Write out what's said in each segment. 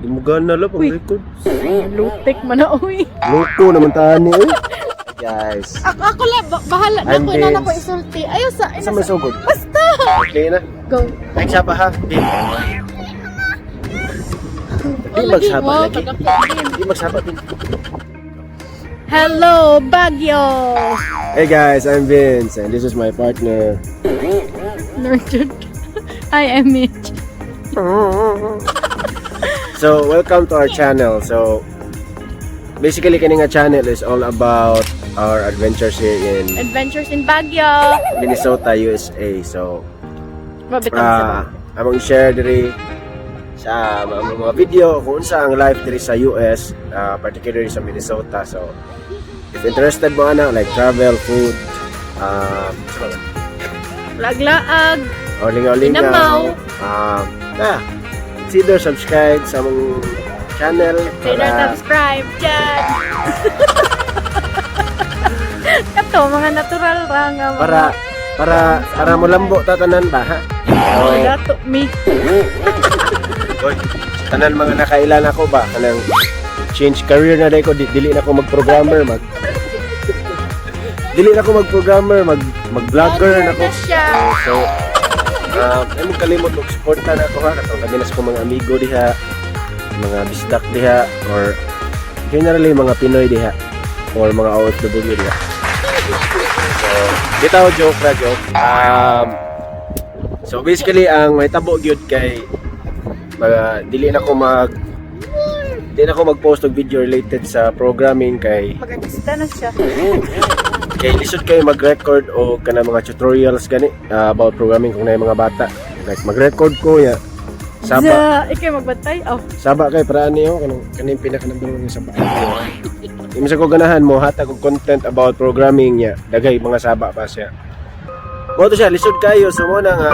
Di mo gana lang pang Uy. Record. Lutik man na, uy. Loko naman tani eh. Guys. Ako lang, bahala na I'm ko na ko Vince. isulti. Ayaw sa, Sa may sugod. Basta! Okay na. Go. Ay, saba ha. Di. Di magsaba Wow, lagi. tagapit. Di magsaba din. Hello, Baguio! Hey guys, I'm Vince and this is my partner. Nurtured. Hi, I'm Mitch. So, welcome to our channel. So, basically kini nga channel is all about our adventures here in Adventures in Baguio! Minnesota, USA. So, Mabitang sa among share diri sa mga video kung unsa ang life diri sa US, particularly sa Minnesota. So, if interested mo ana like travel, food, Laglaag. or lingaw-lingaw, Inamaw. Consider subscribe sa among channel Consider subscribe dyan. Kato, mga natural ra nga mga para mulambo ta tanan ba, ha? Oh, dato mi. Oy, tanan mga nakailan ako ba kanang change career na dai ko, dili na ko mag-programmer, dili na ko mag-programmer, mag-vlogger na ko. Vlogger na siya. So, ay mo kalimot og suporta na ako ha, katong kami na sa akong mga amigo diha, mga bisdak diha or generally mga Pinoy diha or mga OFW diha. So, bitaw, joke ra, joke. So basically ang mahitabo gyud kay mga dili na ko mag-post og video related sa programming kay Mag-artista na siya. kay lisod kayo mag-record o kana mga tutorials gani about programming kung naay mga bata. Like mag-record ko ya saba. Za, ikay magbantay. Oh. Saba kay para niyo kanang kaning pinaka number one nga saba. Di sa ko ganahan mo hatag og content about programming niya. Daghay mga saba pa siya. Mo to siya lisod kayo, so mo na nga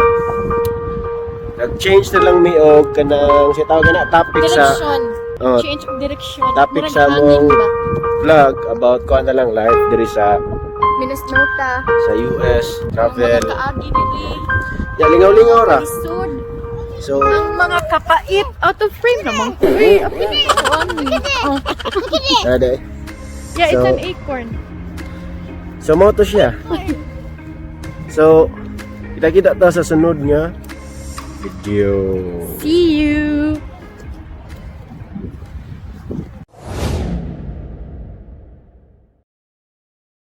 nag-change na lang mi og kanang siya tawag na topic sa Direction. Oh, Change of direction. topic Murag sa hangin among ba? vlog about kuan na lang, life diri sa Minnesota. sa US, travel. Ang mga kaagi diri. Ya, lingaw-lingaw ra. Lisod. So Ang mga kapait. Out of frame naman ko. Uy, apin Oh. Tara. Yeah, it's So- an acorn. So mo to siya. So kita-kita ta sa sunod nga video. See you.